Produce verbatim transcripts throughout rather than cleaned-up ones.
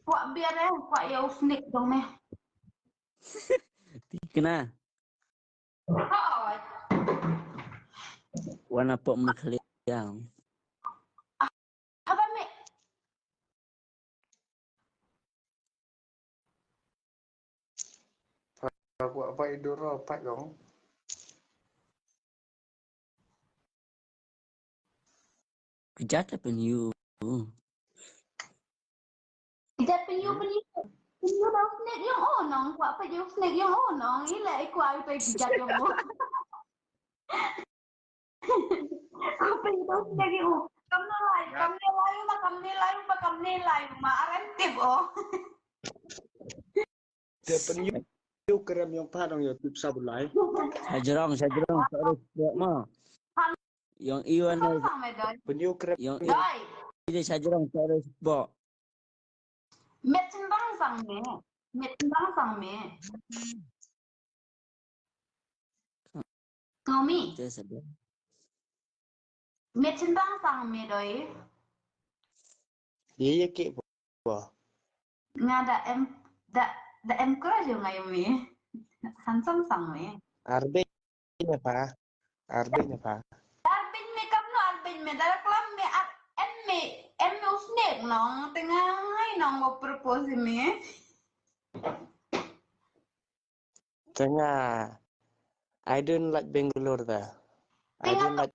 Kwah biar eh, kwah ïa u snake dong me. Tikna. Hoi. Wan apok mkhliang. Haba me. Kwah ba i duro pat dong. Kjat pynïu. Kjat pynïu pynïu. Pynïu dau snake ïong o nong, kwah pynïu snake ïong o nong, i leh i kwah i pynïu kjat ïong o. Kwah pynïu dau snake ïong o. Kam ne lai, kam ne lai ma, kam ne lai ma, kam ne lai ma, aran tip o. Te pynïu krem ïong pat dong ïa tip sa bulai. Shajrong, shajrong, sa rus bok ma. Ïong iwan. Sang me doi. Pynïu krem. Ïong iwan. Doi. Ide shajrong, sa rus bok. Met chynrang sang me. Met chynrang sang me. Kami. Te sa dong. Met chynrang sang me doi. Ye ye ki bo. Nga da em, da, da em crush ïong nga ïong me. Handsome sang me. Arbin ne pa. Arbin ne pa. Arbin me kam no arbin me. Da klam me ar, em me, em me u snake nong. Te nga ngai nong mo propose me. Te nga, I don't like Bangalore da. I don't like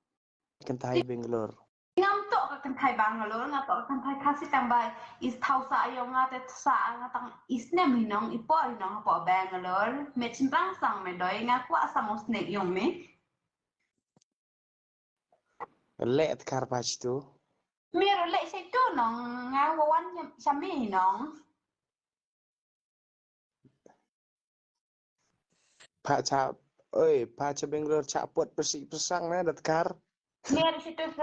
kynthai Bangalore. Ngam toh ka kynthai Bangalore, nga toh ka kynthai Khasi tang ba i thaw sa ïong nga te sa nga tang i snem hi nong, i por hi nong hapoh Bangalore. Met chynrang sang me doi, nga kwah sang u snake ïong me. Leh tkar pa chitu. Me ruh leh chitu nong, nga wa wan sha me hi nong. Pha cha, oi, pha cha Bangalore cha pot pyrsi pyrsang na da tkar. Mer situ si,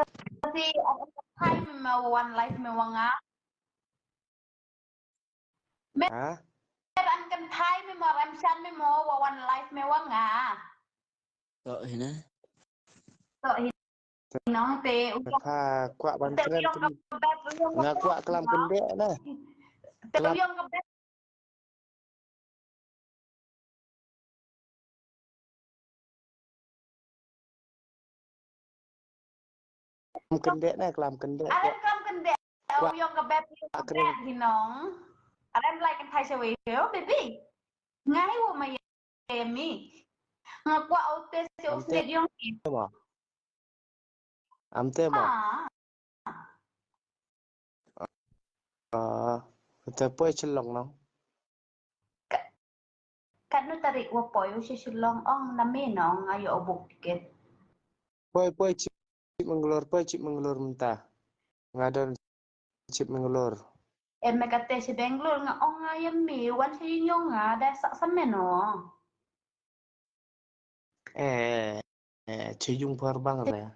ar em kynthai me mo wa wan live me wa nga. Mer, ha? Mer em kynthai me mo, ar em shan me mo wa wan live me wa nga. To hina. To hina. Nong te u pha kwah ban kren te nga kwah klam kyndeh na. Te u ïong ka bad. Klam kyndeh na, klam kyndeh. Aram klam kyndeh. U ïong ka bad, u ïong ka bad hi nong. Aram lai kynthai sha wei, baby. Nga hi u ma ïa mi. Nga kwah u test ïa u snake ïong i. Am te mo. Ah. Ah, te poi Shillong nong. Ka, katno tarik wa poi u sha Shillong ong na me nong nga ïoh u book ticket. Poi, poi Chikmagalur, poi Chikmagalur mynta. Nga don Chikmagalur. Em me kate sha Bangalore nga ong nga ïa me wan sha ïing ïong nga da sak sa me no. Eh, eh, che yung por bang re.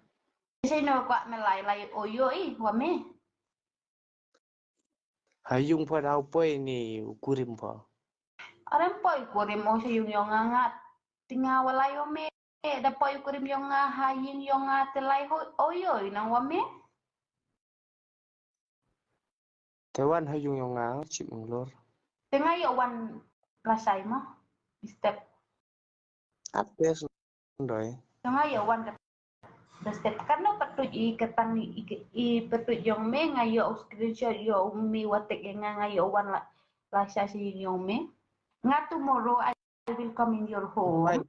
Che no kwah me lai lai o yo i wa me. Ha yung por au poi ni u kurim por. Arem poi kurim o che yung yong nga nga. Tinga wa lai o me da poi kurim yong nga ha ïing yong nga te lai ho o yo i nang wa me. Te wan ha yung yong nga Chikmagalur. Te nga ïoh wan lashai mo. Step. At best ndoi. Te nga ïoh wan ka step kan no patut i katang i, i patut yong me nga ïoh screenshot ïoh me watek nga nga ïoh wan la lashai si yong me. Nga tomorrow I will come in your home.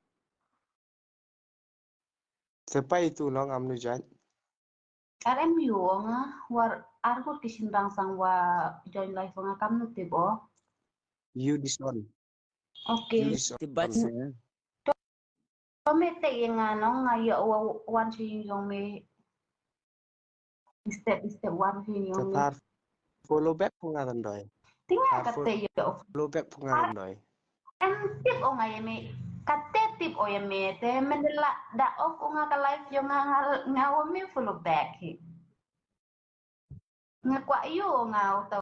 Te pai tu nong am nu jait. Arem yu nga war argut ki sindang sang wa join live nga kam nu tip o. You this one. Okay. You this one. Tip bat. To me te nga nong nga yo wan si yong me. Step step wan si yong me. Follow back pung nga tandoi. Tinga kate yo. Follow back pung nga tandoi. Em tip o nga ïa me. Kate tip o ïa me te mendela da off o nga ka live yong nga nga wa me follow back hi. Nga kwah ïu o nga uta